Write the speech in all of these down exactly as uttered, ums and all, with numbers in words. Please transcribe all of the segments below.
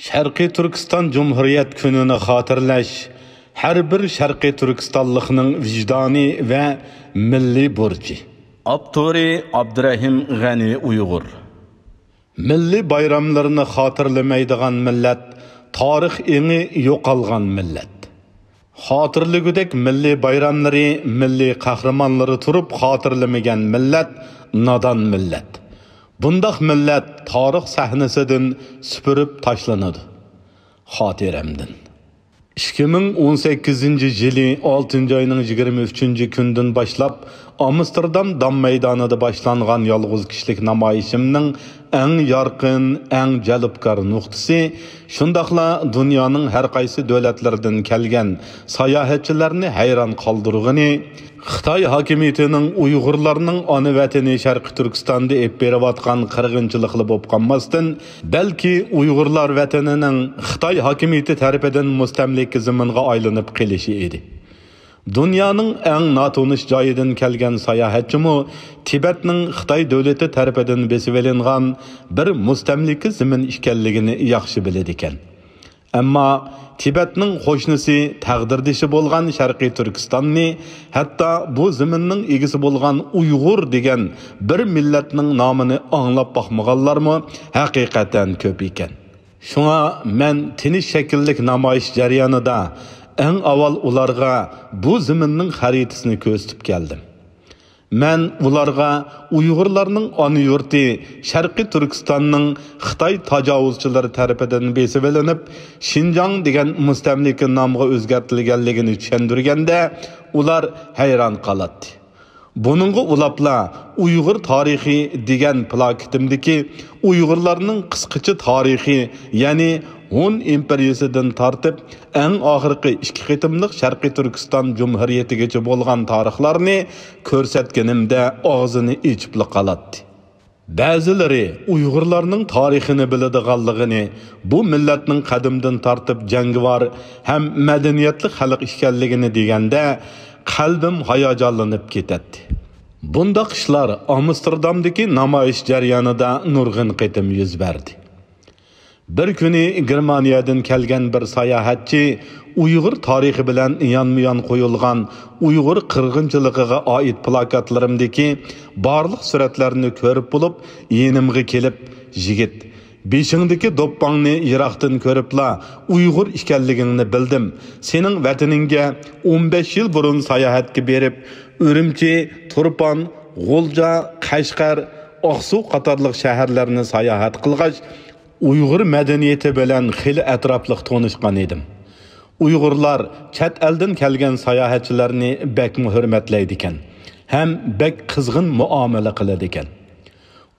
شەرقىي تۈركىستان جۇمھۇرىيەت كۈنىنى خاتىرىلەش ھەر بىر شەرقىي تۈركىستانلىقنىڭ ۋىجدانىي ۋە مىللىي بۇرچى. ئاپتورى: ئابدۇرەھىم غەنى ئۇيغۇر. مىللىي بايراملىرىنى خاتىرىلىمەيدىغان مىللەت، تارىخ ئېڭى يوقالغان مىللەت. خاتىرىلىگۈدەك مىللىي بايراملىرى، مىللىي قەھرىمانلىرى تۇرۇپ خاتىرىلىمىگەن مىللەت نادان مىللەت. بۇنداق مىللەت تارىخ سەھنىسىدىن سۈپۈرۈپ تاشلىنىدۇ. خاتىرەمدىن. ئىككى مىڭ ئون سەككىزىنچى يىلى ئالتىنچى ئاينىڭ يىگىرمە ئۈچىنچى كۈنىدىن باشلاپ، ئامستېردام دام مەيدانىدا باشلانغان يالغۇز كىشىلىك نامايىشىمنىڭ ئەڭ يارقىن، ئەڭ جەلپكار نۇقتىسى، شۇنداقلا دۇنيانىڭ ھەر قايسى دۆلەتلىرىدىن كەلگەن ساياھەتچىلەرنى ھەيران قالدۇرغىنى، خىتاي ھاكىمىيىتىنىڭ ئۇيغۇرلارنىڭ ئانا ۋەتىنى شەرقىي تۈركىستاندا ئېلىپ بېرىۋاتقان قىرغىنچىلىقلا بولۇپ قالماستىن، بەلكى ئۇيغۇرلار ۋەتىنىنىڭ خىتاي ھاكىمىيىتى تەرىپىدىن مۇستەملىكە زېمىنغا ئايلىنىپ قېلىشى ئىدى. دۇنيانىڭ ئەڭ ناتونۇش جايىدىن كەلگەن ساياھەتچىمۇ تىبەتنىڭ خىتاي دۆلىتى تەرىپىدىن بېسىۋېلىنغان بىر مۇستەملىكە زېمىن ئىكەنلىكىنى ياخشى بىلىدىكەن. ئەمما تىبەتنىڭ قوشنىسى، تەقدىردىشى بولغان شەرقىي تۈركىستاننى، ھەتتا بۇ زېمىننىڭ ئىگىسى بولغان ئۇيغۇر دېگەن بىر مىللەتنىڭ نامىنى ئاڭلاپ باقمىغانلارمۇ ھەقىقەتەن كۆپ ئىكەن. شۇڭا مەن تىنچ شەكىللىك نامايىش جەريانىدا ئەڭ ئاۋۋال ئۇلارغا بۇ زېمىننىڭ خەرىتىسىنى كۆرسىتىپ كەلدىم. مەن ئۇلارغا ئۇيغۇرلارنىڭ ئانا يۇرتى شەرقىي تۈركىستاننىڭ خىتاي تاجاۋۇزچىلىرى تەرىپىدىن بېسىۋېلىنىپ، شىنجاڭ دېگەن مۇستەملىكە نامغا ئۆزگەرتىلگەنلىكىنى چۈشەندۈرگەندە، ئۇلار ھەيران قالاتتى. بۇنىڭغا ئۇلاپلا «ئۇيغۇر تارىخى» دېگەن پىلاكىتىمدىكى ئۇيغۇرلارنىڭ قىسقىچە تارىخى، يەنى ھون ئىمپېرىيىسىدىن تارتىپ ئەڭ ئاخىرقى ئىككى قېتىملىق شەرقىي تۈركىستان جۇمھۇرىيىتىگىچە بولغان تارىخلارنى كۆرسەتكىنىمدە ئاغزىنى ئېچىپلا قالاتتى. بەزىلىرى ئۇيغۇرلارنىڭ تارىخىنى بىلىدىغانلىقىنى، بۇ مىللەتنىڭ قەدىمدىن تارتىپ جەڭگىۋار ھەم مەدەنىيەتلىك خەلق ئىكەنلىكىنى دېگەندە، قەلبىم ھاياجانلىنىپ كېتەتتى. بۇنداق ئىشلار ئامستېردامدىكى نامايىش جەريانىدا نۇرغۇن قېتىم يۈز بەردى. بىر كۈنى گېرمانىيەدىن كەلگەن بىر ساياھەتچى ئۇيغۇر تارىخى بىلەن يانمۇيان قويۇلغان ئۇيغۇر قىرغىنچىلىقىغا ئائىت پىلاكاتلىرىمدىكى بارلىق سۈرەتلەرنى كۆرۈپ بولۇپ، يېنىمغا كېلىپ، «يىگىت، بېشىڭدىكى دوپپاڭنى يىراقتىن كۆرۈپلا ئۇيغۇر ئىكەنلىكىڭنى بىلدىم. سېنىڭ ۋەتىنىڭگە ئون بەش يىل بۇرۇن ساياھەتكە بېرىپ، ئۈرۈمچى، تۇرپان، غۇلجا، قەشقەر، ئاقسۇ قاتارلىق شەھەرلەرنى ساياھەت قىلغاچ، ئۇيغۇر مەدەنىيىتى بىلەن خېلى ئەتراپلىق تونۇشقان ئىدىم. ئۇيغۇرلار چەت ئەلدىن كەلگەن ساياھەتچىلەرنى بەكمۇ ھۆرمەتلەيدىكەن ھەم بەك قىزغىن مۇئامىلە قىلىدىكەن.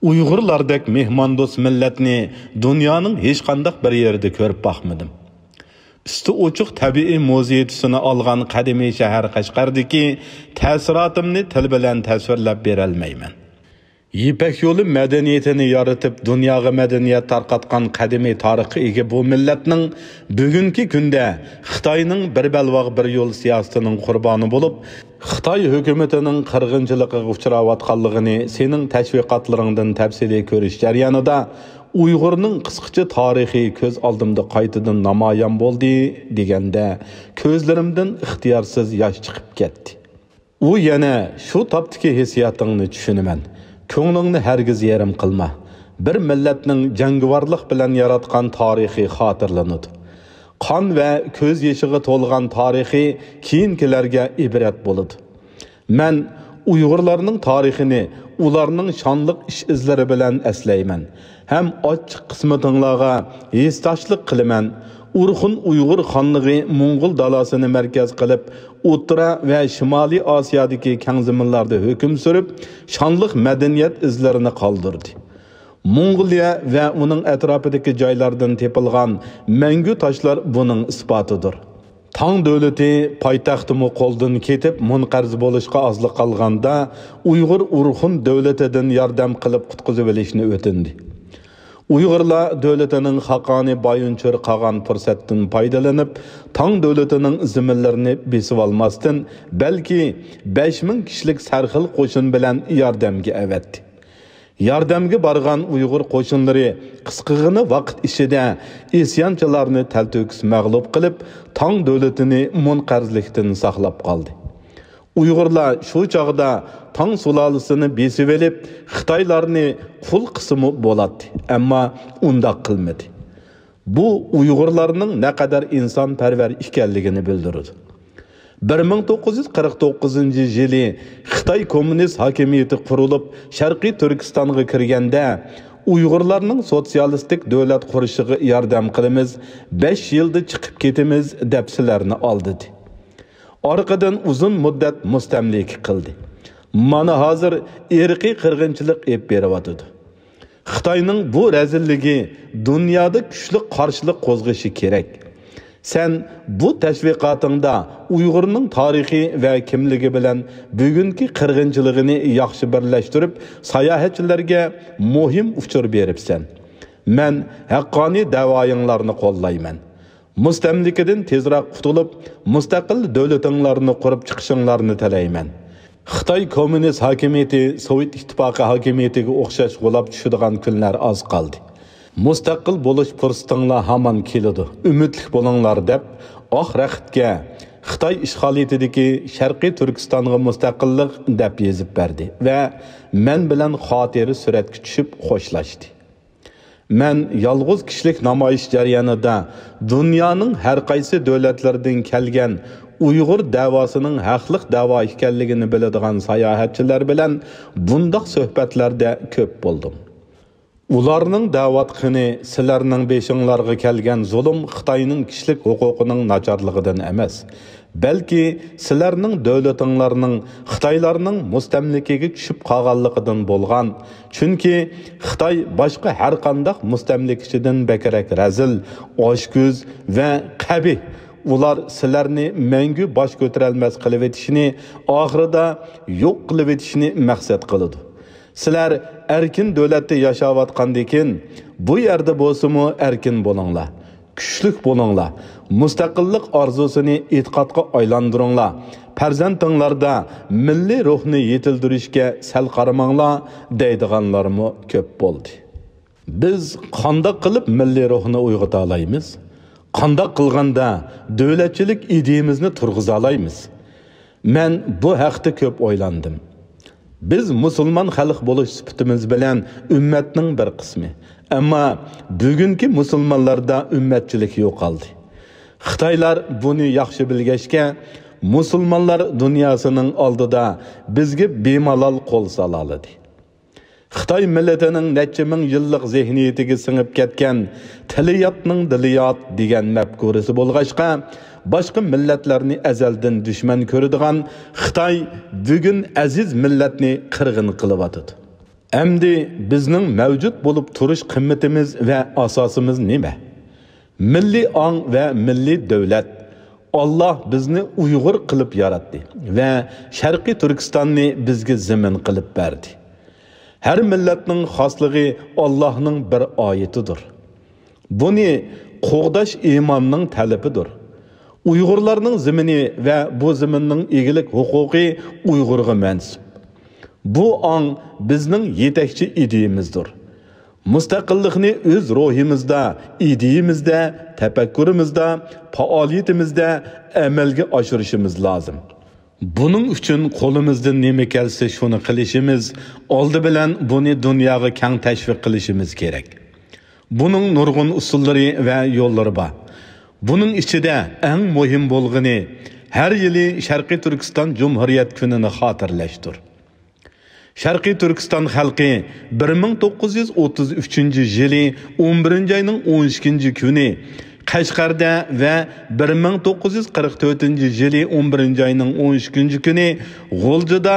ئۇيغۇرلاردەك مېھماندوست مىللەتنى دۇنيانىڭ ھېچقانداق بىر يېرىدە كۆرۈپ باقمىدىم. ئۈستى ئوچۇق تەبىئىي مۇزېي تۈسىنى ئالغان قەدىمىي شەھەر قەشقەردىكى تەسىراتىمنى تىل بىلەن تەسۋىرلەپ بېرەلمەيمەن. يىپەك يولى مەدەنىيىتىنى يارىتىپ، دۇنياغا مەدەنىيەت تارقاتقان قەدىمىي تارىخقا ئىگە بۇ مىللەتنىڭ بۈگۈنكى كۈندە خىتاينىڭ بىر بەلباغ بىر يول سىياسىتىنىڭ قۇربانى بولۇپ، خىتاي ھۆكۈمىتىنىڭ قىرغىنچىلىقىغا ئۇچراۋاتقانلىقىنى سېنىڭ تەشۋىقاتلىرىڭدىن تەپسىلىي كۆرۈش جەريانىدا ئۇيغۇرنىڭ قىسقىچە تارىخى كۆز ئالدىمدا قايتىدىن نامايان بولدى، دېگەندە كۆزلىرىمدىن ئىختىيارسىز ياش چىقىپ كەتتى. ئۇ يەنە، «شۇ تاپتىكى ھېسسىياتىڭنى چۈشىنىمەن. كۆڭلۈڭنى ھەرگىز يېرىم قىلما. بىر مىللەتنىڭ جەڭگىۋارلىق بىلەن ياراتقان تارىخى خاتىرىلىنىدۇ. قان ۋە كۆز يېشىغا تولغان تارىخى كېيىنكىلەرگە ئىبرەت بولىدۇ.» مەن ئۇيغۇرلارنىڭ تارىخىنى ئۇلارنىڭ شانلىق ئىش-ئىزلىرى بىلەن ئەسلەيمەن ھەم ئاچچىق قىسمىتىڭلارغا ھېسداشلىق قىلىمەن. ئورخۇن ئۇيغۇر خانلىقى موڭغۇل دالاسىنى مەركەز قىلىپ، ئوتتۇرا ۋە شىمالىي ئاسىيادىكى كەڭ زېمىنلاردا ھۆكۈم سۈرۈپ، شانلىق مەدەنىيەت ئىزلىرىنى قالدۇردى. موڭغۇلىيە ۋە ئۇنىڭ ئەتراپىدىكى جايلاردىن تېپىلغان مەڭگۈ تاشلار بۇنىڭ ئىسپاتىدۇر. تاڭ دۆلىتى پايتەختىمۇ قولدىن كېتىپ، مۇنقەرز بولۇشقا ئازلا قالغاندا، ئۇيغۇر ئورخۇن دۆلىتىدىن ياردەم قىلىپ قۇتقۇزۇۋېلىشنى ئۆتۈندى. ئۇيغۇرلار دۆلىتىنىڭ خاقانى بايىنچۇر قالغان پۇرسەتتىن پايدىلىنىپ، تاڭ دۆلىتىنىڭ زېمىنلىرىنى بېسىۋالماستىن، بەلكى بەش مىڭ كىشىلىك سەرخىل قوشۇن بىلەن ياردەمگە ئەۋەتتى. ياردەمگە بارغان ئۇيغۇر قوشۇنلىرى قىسقىغىنە ۋاقىت ئىچىدە ئىسيانچىلارنى تەلتۆكۈس مەغلۇپ قىلىپ، تاڭ دۆلىتىنى مۇنقەرزلىكتىن ساقلاپ قالدى. ئۇيغۇرلار شۇ چاغدا تاڭ سۇلالىسىنى بېسىۋېلىپ، خىتايلارنى قۇل قىلسىمۇ بولاتتى، ئەمما ئۇنداق قىلمىدى. بۇ ئۇيغۇرلارنىڭ نەقەدەر ئىنسانپەرۋەر ئىكەنلىكىنى بىلدۈرىدۇ. بىر مىڭ توققۇز يۈز قىرىق توققۇزىنچى يىلى خىتاي كوممۇنىست ھاكىمىيىتى قۇرۇلۇپ، شەرقىي تۈركىستانغا كىرگەندە، ئۇيغۇرلارنىڭ سوتسىيالىستىك دۆلەت قۇرۇشىغا ياردەم قىلىمىز، بەش يىلدا چىقىپ كېتىمىز، دەپ سىلەرنى ئالدىدى. ئارقىدىن ئۇزۇن مۇددەت مۇستەملىكە قىلدى. مانا ھازىر ئىرقىي قىرغىنچىلىق ئېلىپ بېرىۋاتىدۇ. خىتاينىڭ بۇ رەزىللىكى دۇنيادا كۈچلۈك قارشىلىق قوزغىشى كېرەك. سەن بۇ تەشۋىقاتىڭدا ئۇيغۇرنىڭ تارىخى ۋە كىملىكى بىلەن بۈگۈنكى قىرغىنچىلىقىنى ياخشى بىرلەشتۈرۈپ، ساياھەتچىلەرگە مۇھىم ئۇچۇر بېرىپسەن. مەن ھەققانىي دەۋايىڭلارنى قوللايمەن. مۇستەملىكىدىن تېزراق قۇتۇلۇپ، مۇستەقىل دۆلىتىڭلارنى قۇرۇپ چىقىشىڭلارنى تىلەيمەن. خىتاي كوممۇنىست ھاكىمىيىتى سوۋېت ئىتتىپاقى ھاكىمىيىتىگە ئوخشاش غۇلاپ چۈشىدىغان كۈنلەر ئاز قالدى. مۇستەقىل بولۇش پۇرسىتىڭلار ھامان كېلىدۇ، ئۈمىدلىك بولۇڭلار، دەپ ئاق رەختكە خىتاي ئىشغالىيىتىدىكى شەرقىي تۈركىستانغا مۇستەقىللىق دەپ يېزىپ بەردى ۋە مەن بىلەن خاتىرە سۈرەتكە چۈشۈپ خوشلاشتى. مەن يالغۇز كىشىلىك نامايىش جەريانىدا دۇنيانىڭ ھەر قايسى دۆلەتلىرىدىن كەلگەن ئۇيغۇر دەۋاسىنىڭ ھەقلىق دەۋا ئىكەنلىكىنى بىلىدىغان ساياھەتچىلەر بىلەن بۇنداق سۆھبەتلەردە كۆپ بولدۇم. ئۇلارنىڭ دەۋاتقىنى سىلەرنىڭ بېشىڭلارغا كەلگەن زۇلۇم خىتاينىڭ كىشىلىك ھوقۇقىنىڭ ناچارلىقىدىن ئەمەس، بەلكى سىلەرنىڭ دۆلىتىڭلارنىڭ خىتايلارنىڭ مۇستەملىكىگە چۈشۈپ قالغانلىقىدىن بولغان. چۈنكى خىتاي باشقا ھەرقانداق مۇستەملىكىچىدىن بەكرەك رەزىل، ئاچكۆز ۋە قەبىھ. ئۇلار سىلەرنى مەڭگۈ باش كۆتۈرەلمەس قىلىۋېتىشنى، ئاخىرىدا يوق قىلىۋېتىشنى مەقسەت قىلىدۇ. سىلەر ئەركىن دۆلەتتە ياشاۋاتقاندىكىن، بۇ يەردە بولسىمۇ ئەركىن بولۇڭلار. كۈچلۈك بولۇڭلار، مۇستەقىللىق ئارزۇسىنى ئېتىقادقا ئايلاندۇرۇڭلار، پەرزەنتىڭلاردا مىللىي روھنى يېتىلدۈرۈشكە سەل قارىماڭلار، دەيدىغانلارمۇ كۆپ بولدى. بىز قانداق قىلىپ مىللىي روھنى ئويغىتالايمىز؟ قانداق قىلغاندا دۆلەتچىلىك ئىدىيىمىزنى تۇرغۇزالايمىز؟ مەن بۇ ھەقتە كۆپ ئويلاندىم. بىز مۇسۇلمان خەلق بولۇش سۈپىتىمىز بىلەن ئۈممەتنىڭ بىر قىسمى. ئەمما بۈگۈنكى مۇسۇلمانلاردا ئۈممەتچىلىك يوقالدى. خىتايلار بۇنى ياخشى بىلگەچكە، مۇسۇلمانلار دۇنياسىنىڭ ئالدىدا بىزگە بىمالال قول سالالىدى. خىتاي مىللىتىنىڭ نەچچە مىڭ يىللىق زېھنىيىتىگە سىڭىپ كەتكەن تىلى ياتنىڭ دىلى يات دېگەن مەپكۇرىسى بولغاچقا، باشقا مىللەتلەرنى ئەزەلدىن دۈشمەن كۆرىدىغان خىتاي بۈگۈن ئەزىز مىللەتنى قىرغىن قىلىۋاتىدۇ. ئەمدى بىزنىڭ مەۋجۇت بولۇپ تۇرۇش قىممىتىمىز ۋە ئاساسىمىز نېمە؟ مىللىي ئاڭ ۋە مىللىي دۆلەت. ئاللا بىزنى ئۇيغۇر قىلىپ ياراتتى ۋە شەرقىي تۈركىستاننى بىزگە زېمىن قىلىپ بەردى. ھەر مىللەتنىڭ خاسلىقى ئاللانىڭ بىر ئايىتىدۇر. بۇنى قوغداش ئىماننىڭ تەلىپىدۇر. ئۇيغۇرلارنىڭ زېمىنى ۋە بۇ زېمىننىڭ ئىگىلىك ھوقۇقى ئۇيغۇرغا مەنسۇپ. بۇ ئاڭ بىزنىڭ يېتەكچى ئىدىيىمىزدۇر. مۇستەقىللىقنى ئۆز روھىمىزدا، ئىدىيىمىزدە، تەپەككۇرىمىزدا، پائالىيىتىمىزدە ئەمەلگە ئاشۇرۇشىمىز لازىم. بۇنىڭ ئۈچۈن قولىمىزدىن نېمە كەلسە شۇنى قىلىشىمىز، ئالدى بىلەن بۇنى دۇنياغا كەڭ تەشۋىق قىلىشىمىز كېرەك. بۇنىڭ نۇرغۇن ئۇسۇللىرى ۋە يوللىرى بار. بۇنىڭ ئىچىدە ئەڭ مۇھىم بولغىنى، ھەر يىلى شەرقىي تۈركىستان جۇمھۇرىيەت كۈنىنى خاتىرىلەشتۇر. شەرقىي تۈركىستان خەلقى بىر مىڭ توققۇز يۈز ئوتتۇز ئۈچىنچى يىلى ئون بىرىنچى ئاينىڭ ئون ئىككىنچى كۈنى قەشقەردە ۋە بىر مىڭ توققۇز يۈز قىرىق تۆتىنچى يىلى ئون بىرىنچى ئاينىڭ ئون ئىككىنچى كۈنى غۇلجىدا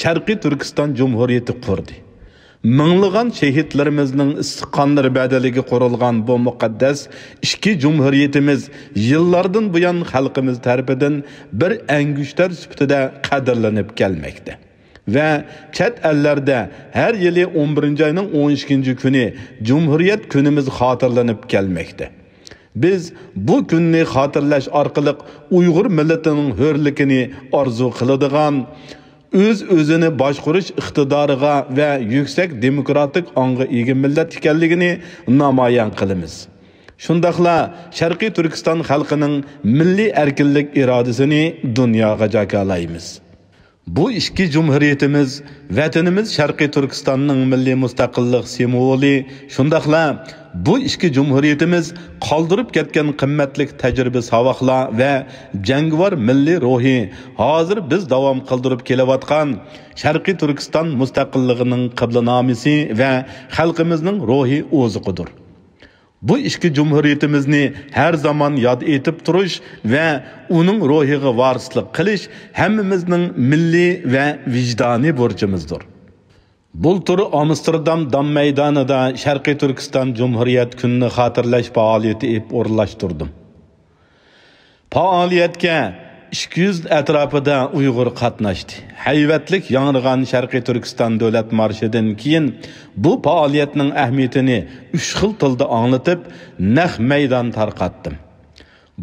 شەرقىي تۈركىستان جۇمھۇرىيىتى قۇردى. مىڭلىغان شېھىتلىرىمىزنىڭ ئىسسىق قانلىرى بەدىلىگە قۇرۇلغان بۇ مۇقەددەس ئىككى جۇمھۇرىيىتىمىز يىللاردىن بۇيان خەلقىمىز تەرىپىدىن بىر ئەڭگۈشتەر سۈپىتىدە قەدىرلىنىپ كەلمەكتە. ۋە چەت ئەللەردە ھەر يىلى ئون بىرىنچى ئاينىڭ ئون ئىككىنچى كۈنى جۇمھۇرىيەت كۈنىمىز خاتىرىلىنىپ كەلمەكتە. بىز بۇ كۈننى خاتىرىلەش ئارقىلىق ئۇيغۇر مىللىتىنىڭ ھۆرلۈكىنى ئارزۇ قىلىدىغان، ئۆز-ئۆزىنى باشقۇرۇش ئىقتىدارىغا ۋە يۈكسەك دېموكراتىك ئاڭغا ئىگە مىللەت ئىكەنلىكىنى نامايان قىلىمىز. شۇنداقلا شەرقىي تۈركىستان خەلقىنىڭ مىللىي ئەركىنلىك ئىرادىسىنى دۇنياغا جاكارلايمىز. بۇ ئىككى جۇمھۇرىيىتىمىز، ۋەتىنىمىز شەرقىي تۈركىستاننىڭ مىللىي مۇستەقىللىق سىمۋولى، شۇنداقلا بۇ ئىككى جۇمھۇرىيىتىمىز قالدۇرۇپ كەتكەن قىممەتلىك تەجرىبە-ساۋاقلار ۋە جەڭگىۋار مىللىي روھى، ھازىر بىز داۋام قىلدۇرۇپ كېلىۋاتقان شەرقىي تۈركىستان مۇستەقىللىقىنىڭ قىبلىنامىسى ۋە خەلقىمىزنىڭ روھىي ئوزۇقىدۇر. بۇ ئىككى جۇمھۇرىيىتىمىزنى ھەر زامان ياد ئېتىپ تۇرۇش ۋە ئۇنىڭ روھىغا ۋارىسلىق قىلىش ھەممىمىزنىڭ مىللىي ۋە ۋىجدانىي بۇرچىمىزدۇر. بۇلتۇر ئامستېردام دام مەيدانىدا شەرقىي تۈركىستان جۇمھۇرىيەت كۈنىنى خاتىرىلەش پائالىيىتى ئېپ ئورۇنلاشتۇردۇم. پائالىيەتكە ئىككى يۈز ئەتراپىدا ئۇيغۇر قاتناشتى. ھەيۋەتلىك ياڭرىغان شەرقىي تۈركىستان دۆلەت مارشىدىن كېيىن، بۇ پائالىيەتنىڭ ئەھمىيىتىنى ئۈچ خىل تىلدا ئاڭلىتىپ، نەق مەيدان تارقاتتىم.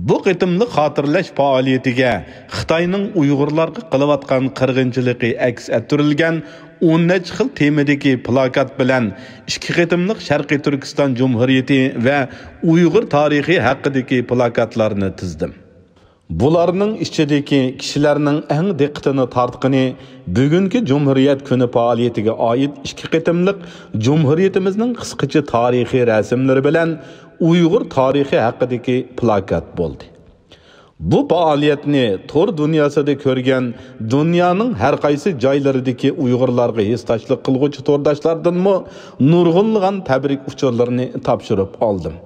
بۇ قېتىملىق خاتىرىلەش پائالىيىتىگە خىتاينىڭ ئۇيغۇرلارغا قىلىۋاتقان قىرغىنچىلىقى ئەكس ئەتتۈرۈلگەن ئون نەچچە خىل تېمىدىكى پىلاكات بىلەن ئىككى قېتىملىق شەرقىي تۈركىستان جۇمھۇرىيىتى ۋە ئۇيغۇر تارىخى ھەققىدىكى پىلاكاتلارنى تىزدىم. بۇلارنىڭ ئىچىدىكى كىشىلەرنىڭ ئەڭ دىققىتىنى تارتقىنى بۈگۈنكى جۇمھۇرىيەت كۈنى پائالىيىتىگە ئائىت ئىككى قېتىملىق جۇمھۇرىيىتىمىزنىڭ قىسقىچە تارىخىي رەسىملىرى بىلەن ئۇيغۇر تارىخى ھەققىدىكى پىلاكات بولدى. بۇ پائالىيەتنى تور دۇنياسىدا كۆرگەن دۇنيانىڭ ھەر قايسى جايلىرىدىكى ئۇيغۇرلارغا ھېسداشلىق قىلغۇچى تورداشلاردىنمۇ نۇرغۇنلىغان تەبرىك ئۇچۇرلىرىنى تاپشۇرۇپ ئالدىم.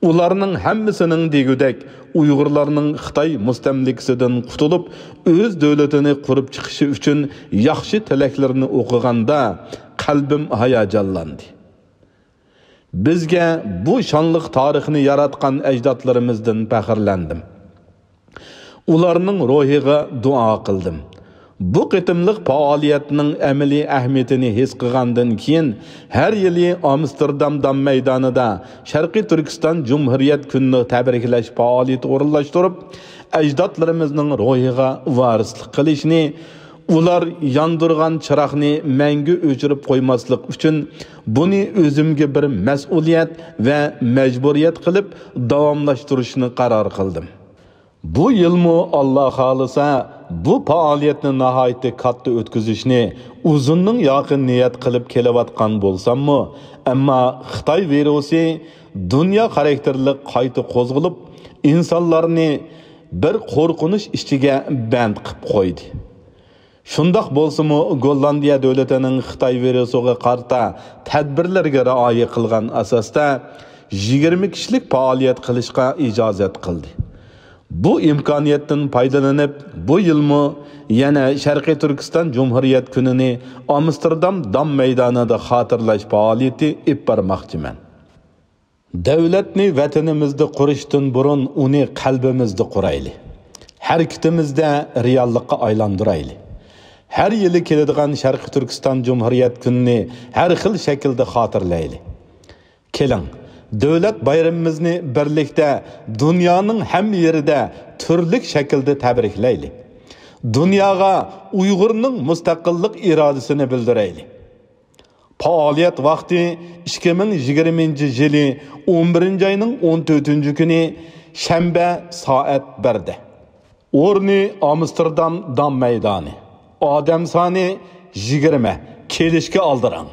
ئۇلارنىڭ ھەممىسىنىڭ دېگۈدەك ئۇيغۇرلارنىڭ خىتاي مۇستەملىكىسىدىن قۇتۇلۇپ، ئۆز دۆلىتىنى قۇرۇپ چىقىشى ئۈچۈن ياخشى تىلەكلىرىنى ئوقۇغاندا، قەلبىم ھاياجانلاندى. بىزگە بۇ شانلىق تارىخنى ياراتقان ئەجدادلىرىمىزدىن پەخىرلەندىم. ئۇلارنىڭ روھىغا دۇئا قىلدىم. بۇ قېتىملىق پائالىيەتنىڭ ئەمەلىي ئەھمىيىتىنى ھېس قىلغاندىن كېيىن، ھەر يىلى ئامستېردام دام مەيدانىدا شەرقىي تۈركىستان جۇمھۇرىيەت كۈنىنى تەبرىكلەش پائالىيىتى ئورۇنلاشتۇرۇپ، ئەجدادلىرىمىزنىڭ روھىغا ۋارىسلىق قىلىشنى، ئۇلار ياندۇرغان چىراغنى مەڭگۈ ئۆچۈرۈپ قويماسلىق ئۈچۈن، بۇنى ئۆزۈمگە بىر مەسئۇلىيەت ۋە مەجبۇرىيەت قىلىپ داۋاملاشتۇرۇشنى قارار قىلدىم. بۇ يىلمۇ، ئاللا خالىسا، بۇ پائالىيەتنى ناھايىتى كاتتا ئۆتكۈزۈشنى ئۇزۇندىن ياقىن نىيەت قىلىپ كېلىۋاتقان بولساممۇ، ئەمما خىتاي ۋىرۇسى دۇنيا خاراكتېرلىك قايتا قوزغىلىپ، ئىنسانلارنى بىر قورقۇنچ ئىچىگە بەند قىپ قويدى. شۇنداق بولسىمۇ، گوللاندىيە دۆلىتىنىڭ خىتاي ۋىرۇسىغا قارىتا تەدبىرلەرگە رىئايە قىلغان ئاساستا، يىگىرمە كىشىلىك پائالىيەت قىلىشقا ئىجازەت قىلدى. بۇ ئىمكانىيەتتىن پايدىلىنىپ، بۇ يىلمۇ يەنە شەرقىي تۈركىستان جۇمھۇرىيەت كۈنىنى ئامستېردام دام مەيدانىدا خاتىرىلەش پائالىيىتى ئېلىپ بارماقچىمەن. دۆلەتنى ۋەتىنىمىزدە قۇرۇشتىن بۇرۇن ئۇنى قەلبىمىزدە قۇرايلى. ھەرىكىتىمىزدە رېئاللىققا ئايلاندۇرايلى. ھەر يىلى كېلىدىغان شەرقىي تۈركىستان جۇمھۇرىيەت كۈنىنى ھەر خىل شەكىلدە خاتىرىلەيلى. كېلىڭ، دۆلەت بايرىمىمىزنى بىرلىكتە دۇنيانىڭ ھەممە يېرىدە تۈرلۈك شەكىلدە تەبرىكلەيلى. دۇنياغا ئۇيغۇرنىڭ مۇستەقىللىق ئىرادىسىنى بىلدۈرەيلى. پائالىيەت ۋاقتى ئىككى مىڭ يىگىرمىنچى يىلى ئون بىرىنچى ئاينىڭ ئون تۆتىنچى كۈنى شەنبە سائەت بىردە. ئورنى ئامستېردام دام مەيدانى. ئادەم سانى يىگىرمە. كېلىشكە ئالدىراڭ.